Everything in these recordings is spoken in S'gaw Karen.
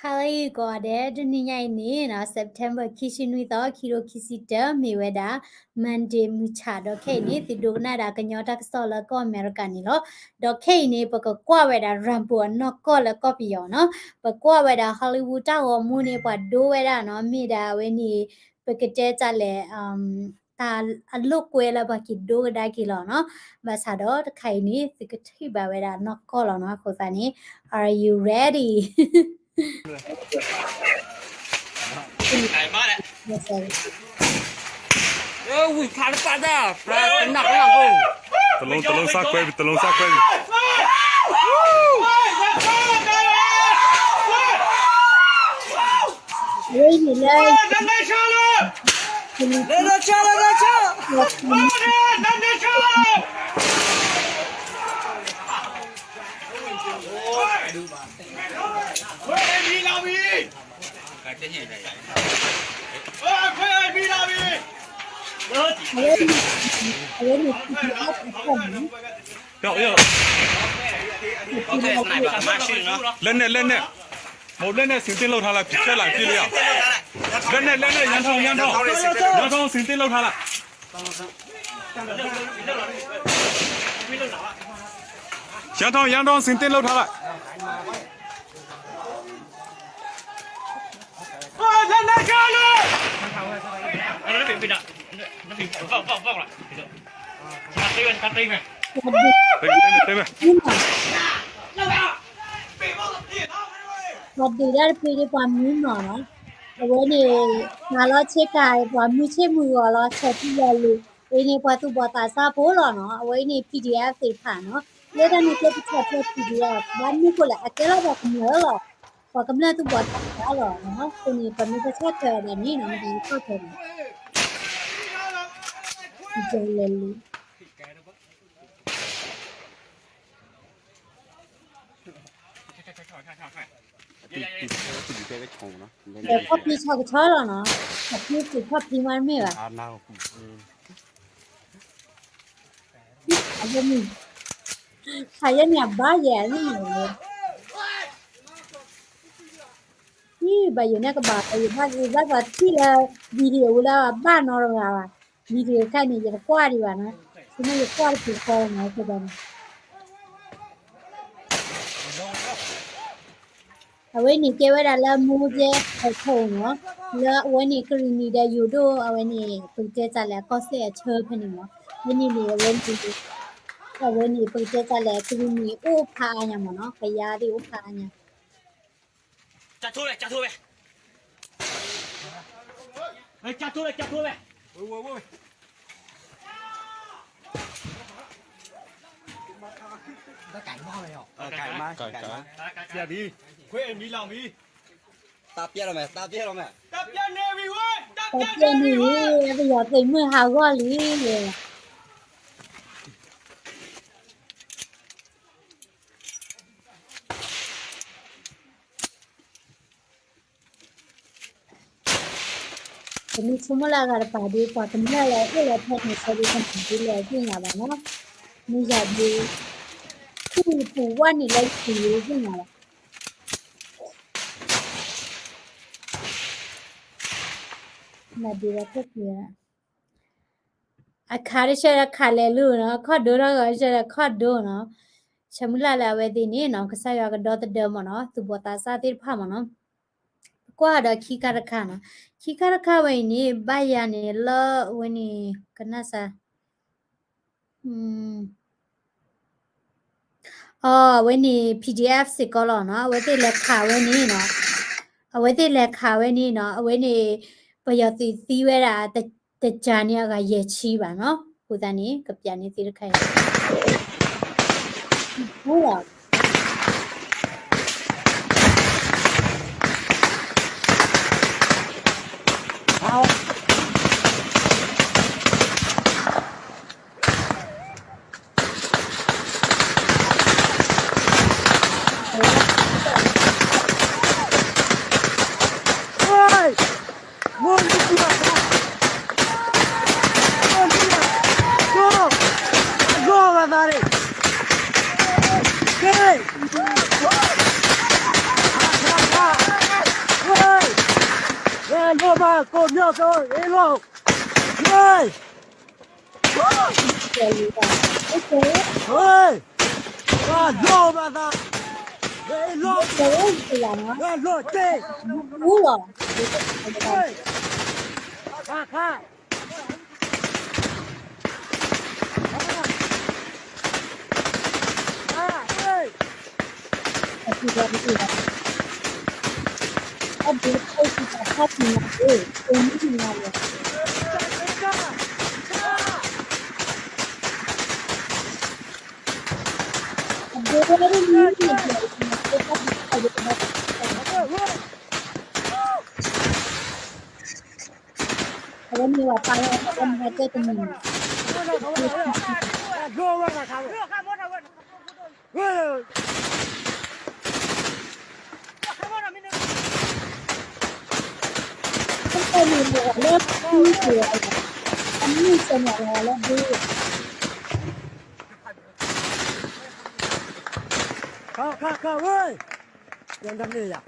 ဟါလၢအဂ့ၤကိးဂၤဒဲး, တနံၤညါအံၤန့ၣ်နီၤ September ခံဆံနွံသီ ခံကထိခံဆံတၢ မ့ၢ်ဝဲဒၣ် Monday မုၢ်ဆၣ်ဒီးခဲအံၤန့ၣ် သုဒိကနၣ်ဒၣ်ကညီတၢ်ကစီၣ်လၢကီၢ်အမဲရကၤန့ၣ်လီၤ. ဒီးခဲအံၤန့ၣ် ပကကွၢ်ဝဲဒၣ် Rambo အနီၢ်ကီၢ်လၢကီၢ်ပယီၤနီၤ. ပကွၢ်ဝဲဒၣ် Hollywood တၢ်ဂီၤမူန့ၣ် ပှၤဒိဝဲဒၣ်နီၤ မ့ၢ်ဒၣ်အဝဲန့ၣ် ပကတဲတၢ်လဲၣ် တၢ်အလိာ်ကွဲလၢပှၤက့ၤဒိကဒါက့ၤလီၤနီၤ. ဘၣ်ဆၣ်ဒီးတခါအံၤန့ၣ် သုကထံၣ်ဘၣ်ဝဲဒၣ်နီၢ်ကီၢ်လီၤနီၤ. အဃိသတးန့ၣ် Are you ready? ဝံၤခါလၢပၢ်တၢ် တလုံး တလုံးစကွဲ တလုံးစကွဲ ဝဲန့ၣ်လၢ အဝဲန့ၣ် PDF တဖၣ်န့ၣ် လက်နက် လက်နက် မဟုတ် လက်နက်ဆင်သင့်လုပ်ထားလိုက် ဖြစ်လာ ဖြစ်လျောက် လက်နက် လက်နက် ရန်ထောင် ရန်ထောင် ရန်ထောင်ဆင်သင့်လုပ်ထားလိုက် ရန်ထောင် ရန်ထောင်ဆင်သင့်လုပ်ထားလိုက် ပှၤဒုးတၢ်တဖုဒ်ပှၤမံနီၤနီၤ, အဝဲန့ၣ် မၤလီၤဆ့ကၤ ပှၤမုၢ်ဆ့ၣ်မုၢ်ဂီၤလီၤ ဆီၣ်တံၢ်လီၤလံၤ, အဝဲန့ၣ် ပှၤသူၣ်ဘီၣ်သးစၢ်ဖိလီၤနီၤ, အဝဲန့ၣ် PDF သ့ၣ်တဖၣ်နီၤ, လၢတၢ်န့ၣ်ကျဲပဆီၣ်ထွဲ PDF ဘၣ်မနုၤဃိလဲၣ် အကဲလီၤပှၤကမျၢၢ်လီၤ, ပှၤကမျၢၢ်သူၣ်ဘီၣ်သးစၢ်လီၤနီၤ, အဃိန့ၣ် ပမ့ၢ်တဆီၣ်ထွဲအီၤဘၣ်န့ၣ်နီၤ မ့ၢ်တဆီၣ်ထွဲဘၣ် လဲၤလံ ခီၣ်ဖံးဆီကဆီလီၤနီၤ, ခီၣ်ဖံးစူးခီၣ်ဖံးမးတမ့ၢ်ဘၣ်, ခါယဲန့ၣ် ခါယဲန့ၣ်အဘၣ်ယဲန့ၣ်, ဘၣ်ယိၤန့ၣ်ကဘၣ် ယဘၣ်ယဘၣ်ပှၤထံၣ်လၢ video ဝဲလၢအဘၣ်နီတဂၤဘၣ်, video တခါန့ၣ် ယတကွၢ်ဒံးဘၣ်နီၤ, ယမ့ၢ်ယကွၢ်တပူၤဃီလီၤနီၤ အဃိသတးန့ၣ် အဝဲန့ၣ်ကဲဝဲဒၣ်လၢ မိၢ်ကဲ အခိၣ်နီၤ, လၢအဝဲန့ၣ်ကရံၣ်နံၣ်ဒီးယိၤဒိၣ် အဝဲန့ၣ် ပကတဲတၢ်လဲၣ် အကီၢ်စဲၣ်အဆၢဖဲန့ၣ်မး, ဖဲန့ၣ်န့ၣ် အဝဲန့ၣ် အဝဲန့ၣ် ပကတဲတၢ်လဲၣ် ကရံၣ်နံၣ်အိၣ်ဖးအါညါမးနီၤ, ကယၤသ့ၣ်အိၣ်ဖးအါညါ ကၠၢ်ထိဝဲ ကၠၢ်ထိဝဲ, ကၠၢ်ထိဝဲ ကၠၢ်ထိဝဲ, တၢ်ကၢ်မး ကၢ်မး, ခွဲးမံလီၤမံ, တၢ်ပျဲလီၤမဲာ် တၢ်ပျဲလီၤမဲာ်, တၢ်ပျဲန့ၣ်ဝံၤ ပယီၤသုးမုၢ်ဟးဂီၤလံ ပမ့ၢ်ဆိကမိၣ်လၢအဂၤတပၤဒီး ပှၤကမျၢၢ်လၢအိၣ်လၢဖဲန့ၣ် ဆၢဒုကနၣ်ဒ်လဲၣ်သ့ၣ်ညါဘၣ်နီၤ, မ့ၢ်ယၤဒုး ထူၣ်ပူၤဝဲန့ၣ်လၢယပူၤလံသ့ၣ်ညါဘၣ်, နဒုးဝဲဖျၢၣ်ပူၤ အခါတဆၢဒီးခးလဲၤလူၤနီၤ, ခီၣ်ဒိထီၣ်ဂီၤတဆၢဒီးခီၣ်ဒိနီၤ, ဆၢမုၢ်လၢ်လၢအဝဲသ့ၣ်န့ၣ်နီၤ ကစၢ်ယွၤကဒီသဒၢမ့ၢ်နီၤ သူၣ်ဘီၣ်သးစၢ်သ့ၣ်တဖၣ်မ့ၢ်နီၤ, ပကွၢ်ဒီးခံခါတခါနီၤ, ခံခါတခါဝဲအံၤန့ၣ် ဘၣ်ယၤန့ၣ်လၢအဝဲန့ၣ် ကနၣ်စၢ် အဝဲန့ၣ် PDF စ့ၢ်ကီးလီၤနီၤ, အဝဲသ့ၣ်လဲၤခးဝဲန့ၣ်နီၤ, အဝဲသ့ၣ်လဲၤခးဝဲန့ၣ်နီၤ, အဝဲန့ၣ် ပယီၤသုးသံဝဲဒၣ် တကၤန့ၣ်အဂၤယဲၢ်ဆံဘၣ်နီၤ, အဃိသတးန့ၣ် ကပျးန့ၢ်သုတခါအံၤ မၤကိးမၠီၣ်က့ၤအ့ၣ်လိာ်, ဟ့ၣ်, ဟ့ၣ်, ဘၣ်လိၣ်ဘၣ်သး, အ့ၣ်လိာ်, ဘၣ်လိၣ်တ့ၢ်, ဟ့ၣ်, ခါခါ အဝဲန့ၣ်ဝဲပၢ်လၢအဝဲမၤတဲတမံၤန့ၣ်, အဝဲန့ၣ်မ့ၢ်ဝဲလၢဖုက့ၤဝဲလီၤ, အမုၢ်စၢၤန့ၣ်လီၤလၢဒ့, ခါခါခါဝဲ, ပှၤညီလီၤန့ၣ်ဧါ,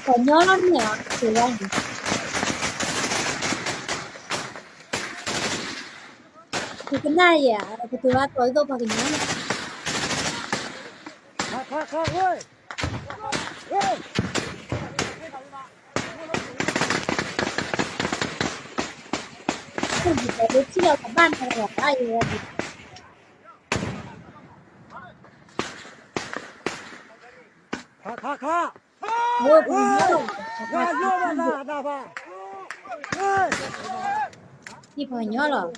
က့ၤဝဲန့ၣ် ပကနၣ်ယၤ ပကတိၤလၢတီၤသိးပှၤကညီန့ၣ်, လၢထံၣ်လီၤကဘၣ်နၤလီၤဘၣ်ယၤ, ခါခါခါ, ပှၤညီလီၤ, ပှၤညီလီၤ,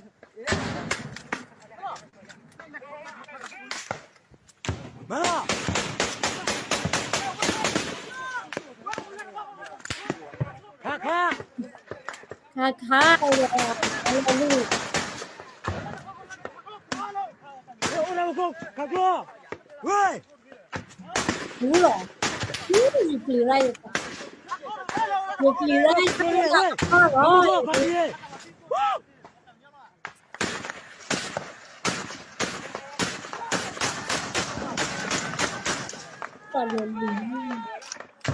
မၤလီၤ, ခါခါ, ခါခါ, အိၣ်လၢမူခိၣ်, ခးကျိ, ဝဲ ဘူးလီၤ, ယပျံၤလၢယပျံၤလၢယပျံၤလီၤ, ပှၤလီၤ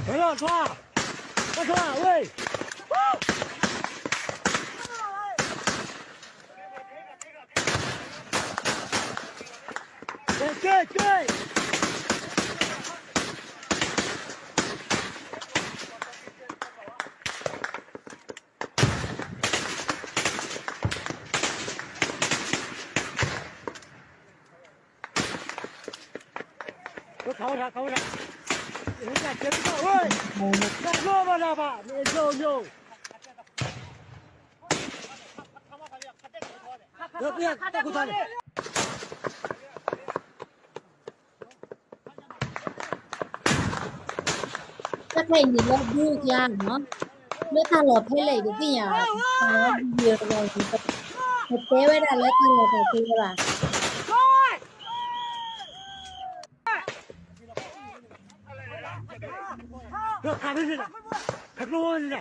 လံၤ, ဝဲ ကဲ ကဲ ကဲ, ခးဝဲဒၣ် ခးဝဲဒၣ်, တၢ်ကျိဘၣ်လၢဘၣ် မ့ၢ်အကျိယိာ် တၢ်ကူၣ်ထီၣ်န့ၣ် တၢ်ဖဲအံၤန့ၣ်လၢဒူကယါနီၤ, လၢတၢ်လီၢ်ဖဲလဲၣ်အံၤတသ့ၣ်ညါ, တၢ်လီၢ်ဒူယါလီၤ, ပတဲဝဲဒၣ်လၢတၢ်လီၢ်တၢ်ကျဲဘၣ်. အါပ့ၤဒဲးနီၤ, အါပ့ၤသူၣ်ကနီၤသးကနီၤနီ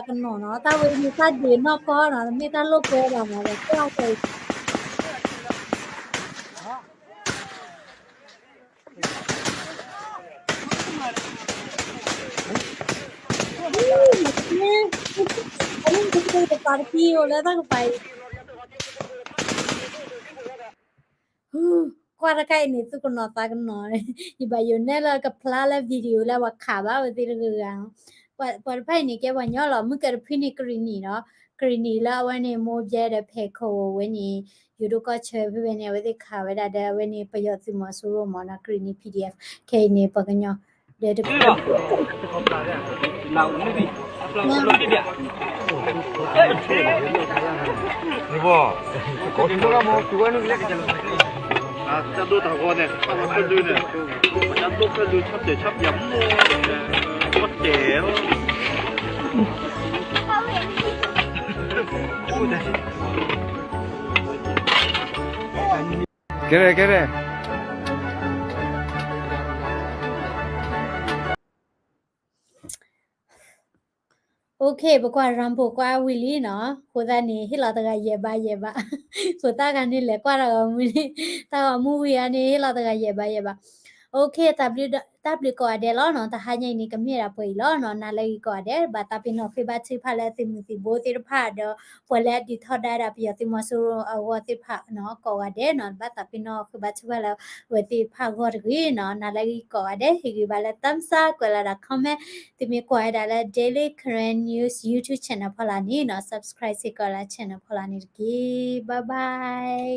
ၤ, တၢ်ဝဲန့ၣ်တၢ်ဒုးနီၢ်ကီၢ်နီၤ, တမ့ၢ်တၢ်လိာ်ကွဲဘၣ်နီၤ, ဒီးကွၢ်ကွၢ် အဝဲန့ၣ်တကပၤတကံအိၣ်လၢတၢ်ကပၤအံၤ, ကွၢ်တခါအံၤန့ၣ် သူၣ်ကနီၤသးကနီၤ, ယဘၣ်ယိၣ်နဲလၢကဖျါလၢ video လၢပှၤခးဘၣ်ဝဲသ့ၣ်တဂၤဂၤ, ပှၤတဖၣ်အံၤန့ၣ် ကဲပှၤညီလီၤ, မုၢ်ကၢတဖုန့ၣ် ကရံၣ်နံၣ်ဒီး ကရံၣ်နံၣ်လၢအဝဲန့ၣ် မိၢ်ယဲဒီးဖဲးခိၣ်ဝဲန့ၣ် ယိၤဒိၣ်ကီၢ်ဆၢဖဲဖဲန့ၣ် အဝဲသ့ၣ်ခးဝဲဒၣ်ဒီး အဝဲန့ၣ် ပယီၤသုးမီၤစိရိၤမီၤနီၤ, ကရံၣ်နံၣ် PDF, ခဲအံၤန့ၣ် ပှၤကညီ ဒီးတဖု တၢ်ဒိၣ်တၢ်ဂီၤန့ၣ် တၢ်ဒိၣ်ဖဲဒုးန့ၣ် တၢ်ဒိၣ်ဖဲဒုး ဆၣ်တဲာ်ဆၣ်ပၠးမိၢ်န့ၣ် ကီၢ်တဲာ်လီၤ. ကဲရဲ ကဲရဲ. OK, ပကွၢ် Rumble ကွၢ်ဝံၤလံနီၤ, အဃိသတးန့ၣ် ဟ့ၣ်လီၤတဂၤယဲၢ်ဘးယဲၢ်ဘး, ဖိသၣ်ဂၤန့ၣ် လဲၤကွၢ်တၢ်ဂီၤမူန့ၣ်, တၢ်ဂီၤမူဝံၤအံၤန့ၣ် ဟ့ၣ်လီၤတဂၤယဲၢ်ဘးယဲၢ်ဘး. OK, တၢ်ဘျုးကိးဂၤဒဲးလီၤနီၤ, တဟါညါအံၤန့ၣ် ကမ့ၢ်ဒၣ်ပှဲၤအံၤလီၤနီၤ, နၤလၢဂ့ၤကိးဂၤဒဲး, ဘၣ်သးပ့ၤနီၣ်ဃ့ဘါထုကဖၣ်လၢသုးမုၢ်သံၣ်ဘိသ့ၣ်တဖၣ်ဒီး ပှၤလၢအဒုးထီဒါဒၣ်ပယီၤသုးမီၤစိရိၤအဂီၢ်သ့ၣ်တဖၣ်နီၤ, ကိးဂၤဒဲးနီၤ, ဘၣ်သးပ့ၤနီၣ်ဃ့ဘါထုကဖၣ်လၢအဝဲသ့ၣ်တဖၣ်အဂီၢ်တဂ့ၤနီၤ, နၤလၢဂ့ၤကိးဂၤဒဲး, ဟ့ၣ်ဂံၢ်ဘါလၢ thumbs up, ကွဲးလီၤဒၣ် comment, သုမ့ၢ်ကွၢ်ဝဲဒၣ်လၢ Daily Karen News YouTube channel ဖီလာ်န့ၣ်နီၤ, subscribe စ့ၢ်ကီးလၢ channel ဖီလာ်န့ၣ်တက့ၢ်, bye bye.